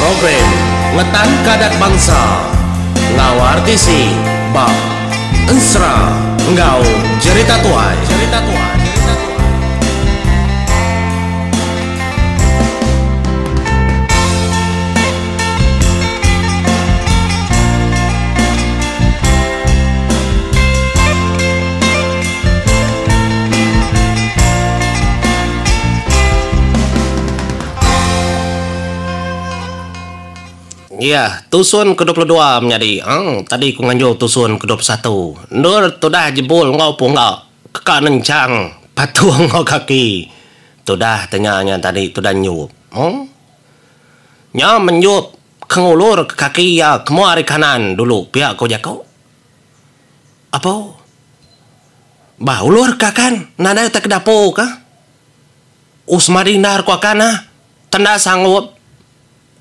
Program Ngetanka Adat Bansa enggau RTC ba Ensera enggau Jerita Tuai. Iya, tusun ke 22 menyadi. Eng, tadi ku nganjung tusun ke 21. Endur tudah jebul enggau pungga keka nenchang patung enggau kaki. Tudah tanya nya tadi tudah nyup. Eng. Nya menyup ke ngulur ke kaki iya ke mua ari kanan dulu pia ku jaku. Apo. Bah ulur ke akan nadai utai ke dapur ka. Oh semadi endar ku akan ah. Tenda sanggup.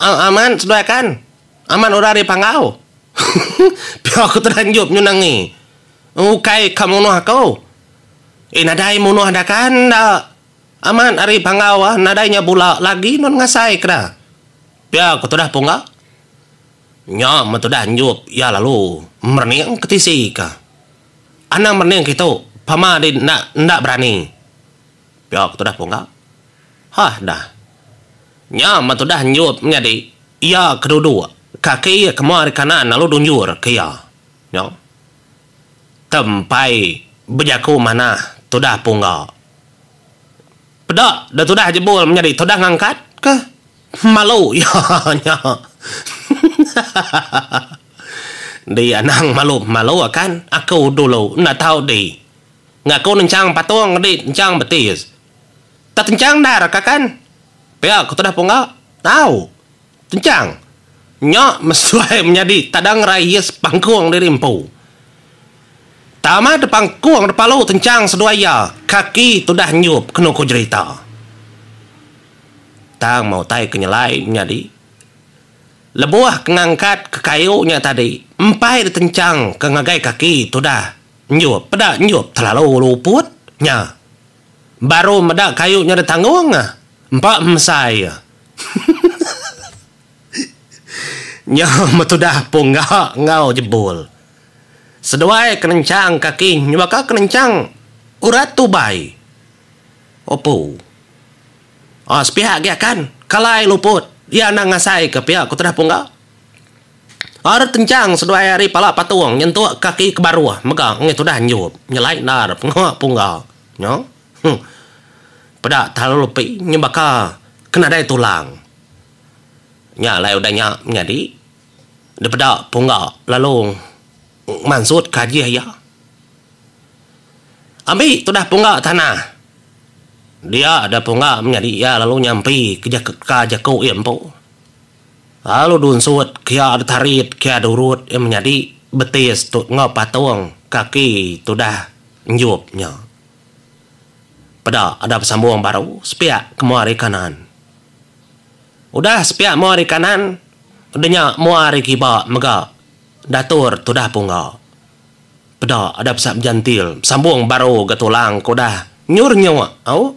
Amat seduai akan. Amat orang ari Panggau. Pia ku Teranjup nyunangi. Ukai ka munuh aku. Eh nadai munuh da kan da. Amat ari Panggau ah nadai nya bula lagi nun ngasai ke da. Pia ku tudah Pungga. Nya meh tudah Enjup iya lalu merening ke tisi ka. Anang merening kitu pama di enda enda berani. Pia ku tudah Pungga. Hah dah. Nya meh tudah Enjup menyadi iya ke duduk kaki iya ke mua ari kanan lalu dunjur ke iya. Nya. Tempai bejaku manah tudah Pungga. Peda da tudah jebul menyadi tudah ngangkat ke malu iya nya. Di anang malu malu akan aku dulu enda tau di. Ngaku nenchang patung di nenchang betis. Tak tenchang endar ka kan. Pia ku tudah pungga. Tau. Tenchang. Nya mesuai menyadi tadang rais pangkung diri empu. Tama depangkung depalu tenchang seduai iya kaki tudah nyup kenu ku jerita. Tang meh utai ke nyelai menyadi. Lebuh ke ngangkat ke kayu nya tadi empai ditenchang ke ngagai kaki tudah nyup peda nyup telalu luput nya. Baru meda kayu nya ditanggung empa mesai iya. Nya metudah pungga enggau jebul. Seduai ke nenchang kaki nyebaka ke nenchang urat tubai. Opu. Ah sepihak agi akan kalai luput iya endang ngasai ke pia ku tudah pungga. Ar tenchang seduai ari pala patung nyentuk kaki ke baruh mega enggai tudah enjup nyelai endar pengawa pungga. Nya. Huh. Peda terlalu lepi nyebaka ke nadai tulang. Nya alai udah nya menyadi dipeda pungga lalu mansut ke ajih iya. Ambi tudah pungga tanah. Dia da pungga menyadi iya lalu nyampi ke jaku iya empu. Lalu dunsut kia ditarit kia durut iya menyadi betis tu enggau patung kaki tudah enjup nya. Peda ada besambung baru sepiak ke mua ari kanan. Udah sepiak mua ari kanan, udah nya mua ari kiba mega datur tudah pungga. Peda ada besa bejantil besambung baru ga tulang ke udah nyur nyuk au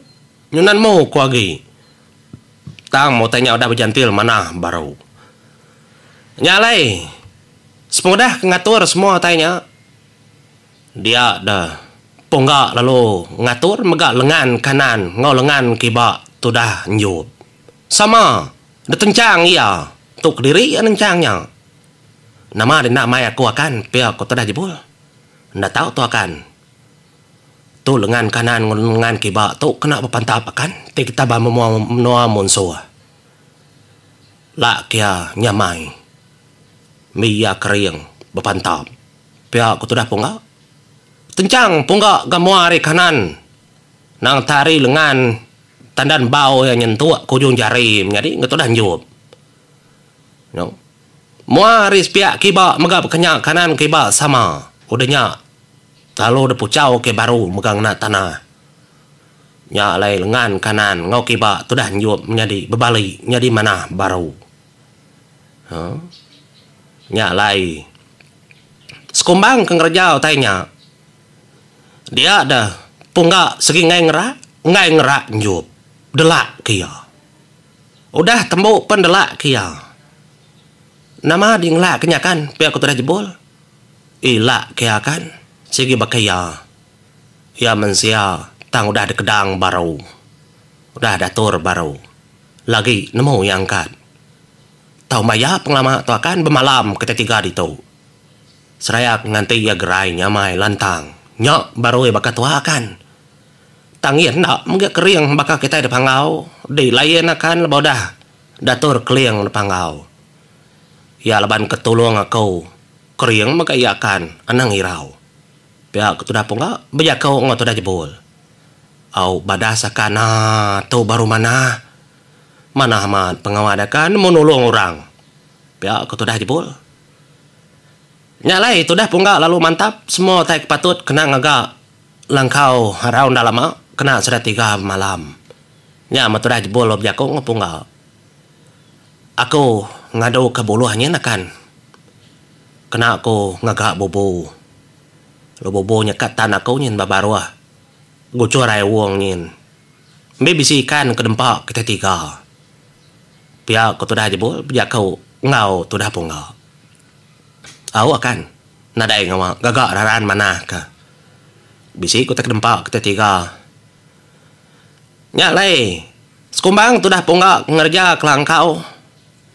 nyunan mu ku agi. Tang utai nya udah bejantil manah baru. Nya alai sepengudah ke ngatur semua utai nya dia deh pungga lalu ngatur mega lengan kanan enggau lengan kiba tudah enjup. Sama ditenchang iya tu kediri iya nenchang nya. Nama deh enda mai aku akan pia ku tudah jebul. Enda tau tu akan. Tu lengan kanan enggau lengan kiba tu kena bepantap akan ti kita ba menua munsuh. La kia nyamai mbi iya kering bepantap pia ku tudah pungga. Tenchang pungga ga mua ari kanan nang tari lengan tandan bau iya nyentuk ke ujung jari menyadi enggau tudah enjup. Mua ari sepiak kiba mega bekenya kanan kiba sama udah nya. Lalu dipuchau ke baru mega ngena tanah. Nya alai lengan kanan enggau kiba tudah enjup menyadi bebali nyadi manah baru. Huh. Nya alai sekumbang ke ngereja utai nya dia deh pungga segi enggai ngerak, enggai ngerak enjup delak ke iya. Udah tembu pen delak ke iya. Nama di ngelak ke nya kan pia ku tudah jebul. Ila ke iya kan sigi baka iya. Iya mensia tang udah dikedang baru. Udah diatur baru. Lagi nemu iya angkat. Tau maya pengelama tu akan bemalam kitai tiga ditu. Seraya ke nganti iya gerai nyamai lantang. Nya baru iya baka tua kan. Tang iya enda mega kering baka kitai da panggau di lain akan lebuh udah datur keling da panggau. Iya laban ke tulung aku kering mega iya akan anang irau. Pia ke tudah pungga bejaku enggau tudah jebul. Au badas akan aa tu baru manah. Manah amat pengawa da kan nemu nulung orang. Pia ke tudah jebul. Nya alai tudah pungga lalu mantap semua utai ke patut kena ngaga langkau arau enda lama kena sida tiga bemalam. Nya meh tudah jebul lalu bejaku enggau pungga. Aku ngaduka buluh nyin akan kena aku ngaga bubu. Lalu bubu nyekat tan aku nyin ba baruh guchur ai wong nyin. Mbi bisi ikan ke dempa kitai tiga. Pia ku tudah jebul bejaku enggau tudah pungga. Au akan. Nadai ngawa gaga raran manah ka. Bisi ku tai kedempa kitai tiga. Nya alai sekumbang tudah pungga ngereja kelangkau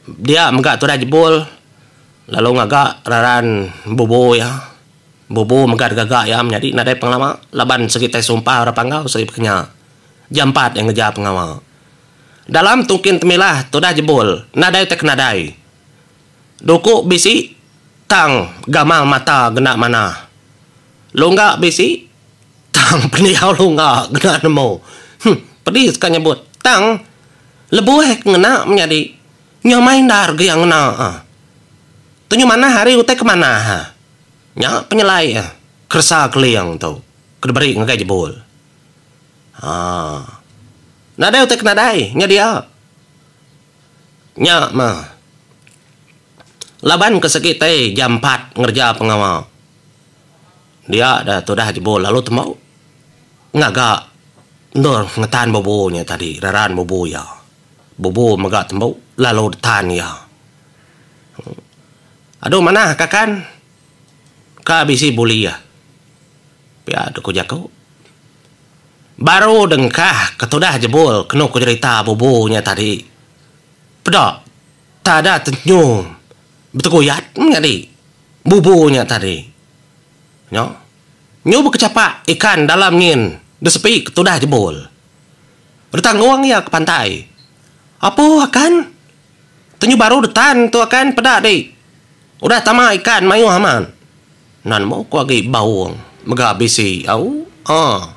dia mega tudah jebul lalu ngaga raran bubu iya. Bubu mega digaga iya menyadi nadai pengelama laban segi tai sumpah orang panggau segi pekenya. Jampat iya ngereja pengawa. Dalam tungkin temilah tudah jebul nadai tai kenadai. Duku bisi tang gamal mata gena manah. Lungga bisi tang pendiau lungga gena nemu. Huh pedis ka nyebut tang lebuh ke ngena menyadi nyamai endar ga iya ngena. Tunyu manah ari utai ke manah. Nya penyelai keresa keling tu ke diberi ngagai jebul. Haa nadai utai ke nadai nya dia. Nya meh. Laban ke segi tai jampat ngereja pengawa. Dia da tudah jebul lalu tembu ngaga endur ngetan bubu nya tadi reran bubu iya. Bubu mega tembu lalu detan iya. Adu manah ka kan ka bisi buli iya. Pia ku jaku. Baru dengkah ke tudah jebul kenu ku jerita bubu nya tadi. Peda tada tenyu beteguyat menyadi bubu nya tadi. Nyo nyu bekechapak ikan dalam nyin disepi ke tudah jebul. Ditanggung iya ke pantai. Apu akan tenyu baru detan tu akan peda di. Udah tama ikan mayuh amat. Enda nemu ku agi baung mega bisi au aa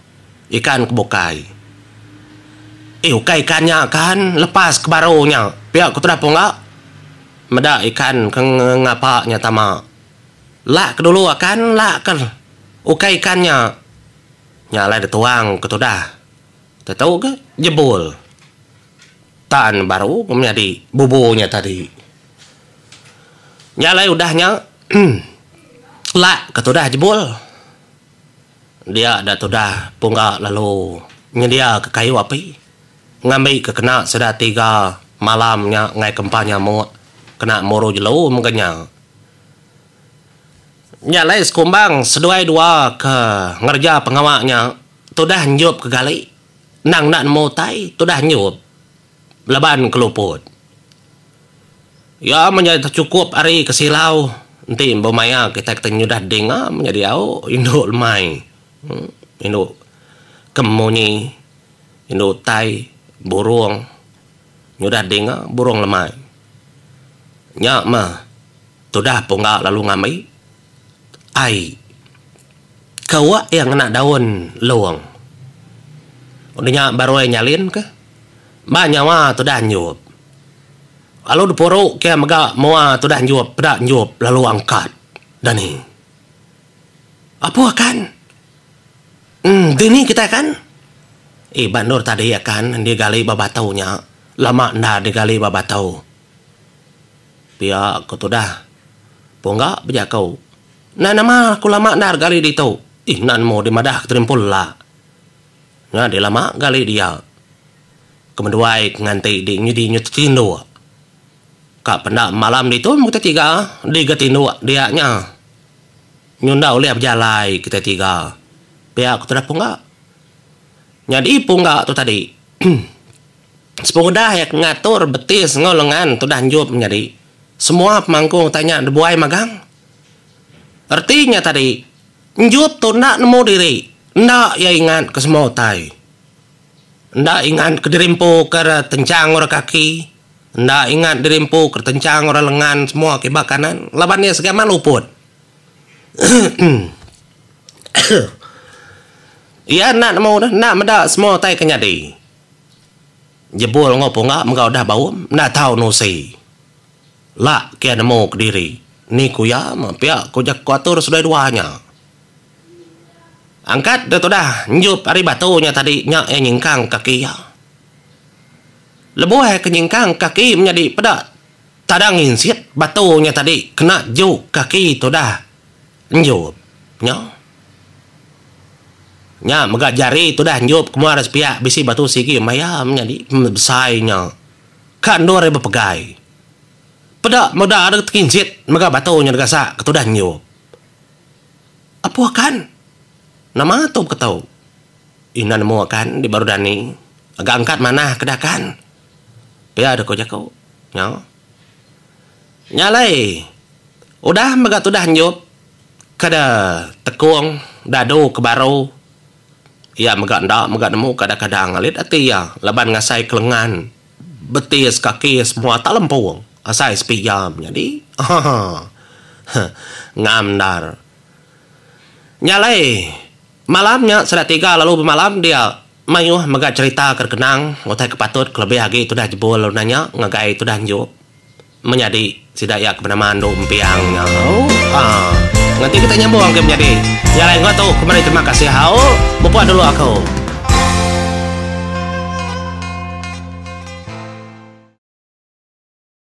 ikan ke bukai. Eh ukai ikan nya kan lepas ke baru nya pia ku tudah pungga meda ikan ke ngapa nya tama. Lak ke dulu akan lak ke ukai ikan nya. Nya alai dituang ke tudah tetu ke jebul. Tan baru ke menyadi bubu nya tadi. Nya alai udah nya lak ke tudah jebul. Dia da tudah pungga lalu nyendia ke kayu api ngambi ke kena sida tiga malam nya enggai ke empa nyamuk kena muru jelu mega nya. Nya alai sekumbang seduai dua ke ngereja pengawa nya tudah enjup ke gali endang enda nemu utai tudah enjup laban ke luput. Iya menya chukup ari ke silau enti bemaya kitai ke nyudah dinga menyadi au indu lemai indu ke munyi indu utai burung nyudah dinga burung lemai. Nya meh tudah pungga lalu ngambi ai ke wak iya ngena daun lung. Udah nya baru iya nyalin ke ba nyawa tudah nyup. Lalu dipuru ke mega mua tudah njup peda njup lalu angkat dani. Apu akan. Emm dini kitai akan. Eh ba endur tadi akan digali ba batu nya lama endar digali ba batu. Pia ku tudah pungga bejaku. Enda nama aku lama endar gali ditu. Ih enda nemu dimadah ke terimpu lelak. Nya dilama gali dia. Ke menduai ke nganti di nyadi nyu tetinduk. Ka penda malam ditu meh kitai tiga diga tinduk dia nya. Nyunda ulih bejalai kitai tiga. Pia ku tudah pungga. Nyadi pungga tu tadi sepengudah iya ngatur betis enggau lengan tudah enjup menyadi semua pemangkung utai nya dibuai magang. Reti nya tadi enjup tu enda nemu diri enda iya ingat ke semua utai. Enda ingat ke diri empu ke tenchang orang kaki, enda ingat diri empu ke tenchang orang lengan semua kiba kanan laban iya segi amat luput. Iya enda nemu dah, enda meda semua utai ke nyadi. Jebul enggau pungga mega udah baum, enda tau nusi. La ke iya nemu kediri. Ni ku iya meh pia ku jaku atur seduai dua nya. Angkat deh tudah njup ari batu nya tadi nya iya nyingkang kaki iya. Lebuh iya ke nyingkang kaki menyadi peda tada nginsit batu nya tadi kena juk kaki tudah njup nya. Nya mega jari tudah njup ke mua ari sepiak bisi batu sigi maya menyadi besai nya ka endur iya bepegai. Peda meda deh tekinsit mega batu nya digasak ke tudah njup. Apu akan. Nama tu beketu. Ina nemu akan di baru dani. Aga angkat manah ke dakan. Pia deh ko jaku. Nya. Nya alai. Udah mega tudah enjup ke de tekung dadu ke baru. Iya mega enda mega nemu kadang-kadang alit ati iya laban ngasai kelengan betis kaki semua tak lempung asai sepi jam nyadi haha ngam endar. Nya alai malam nya sida tiga lalu bemalam dia mayuh mega cherita ke dikenang utai ke patut kelebih agi tudah jebul lalu nanya ngagai tudah enjup. Menyadi sida iya ke benama Andu Empiang nya. Haa. Nganti kita nyambung ke menyadi. Nya alai enggau tu ku meri terima kasih au. Mupuk dulu aku.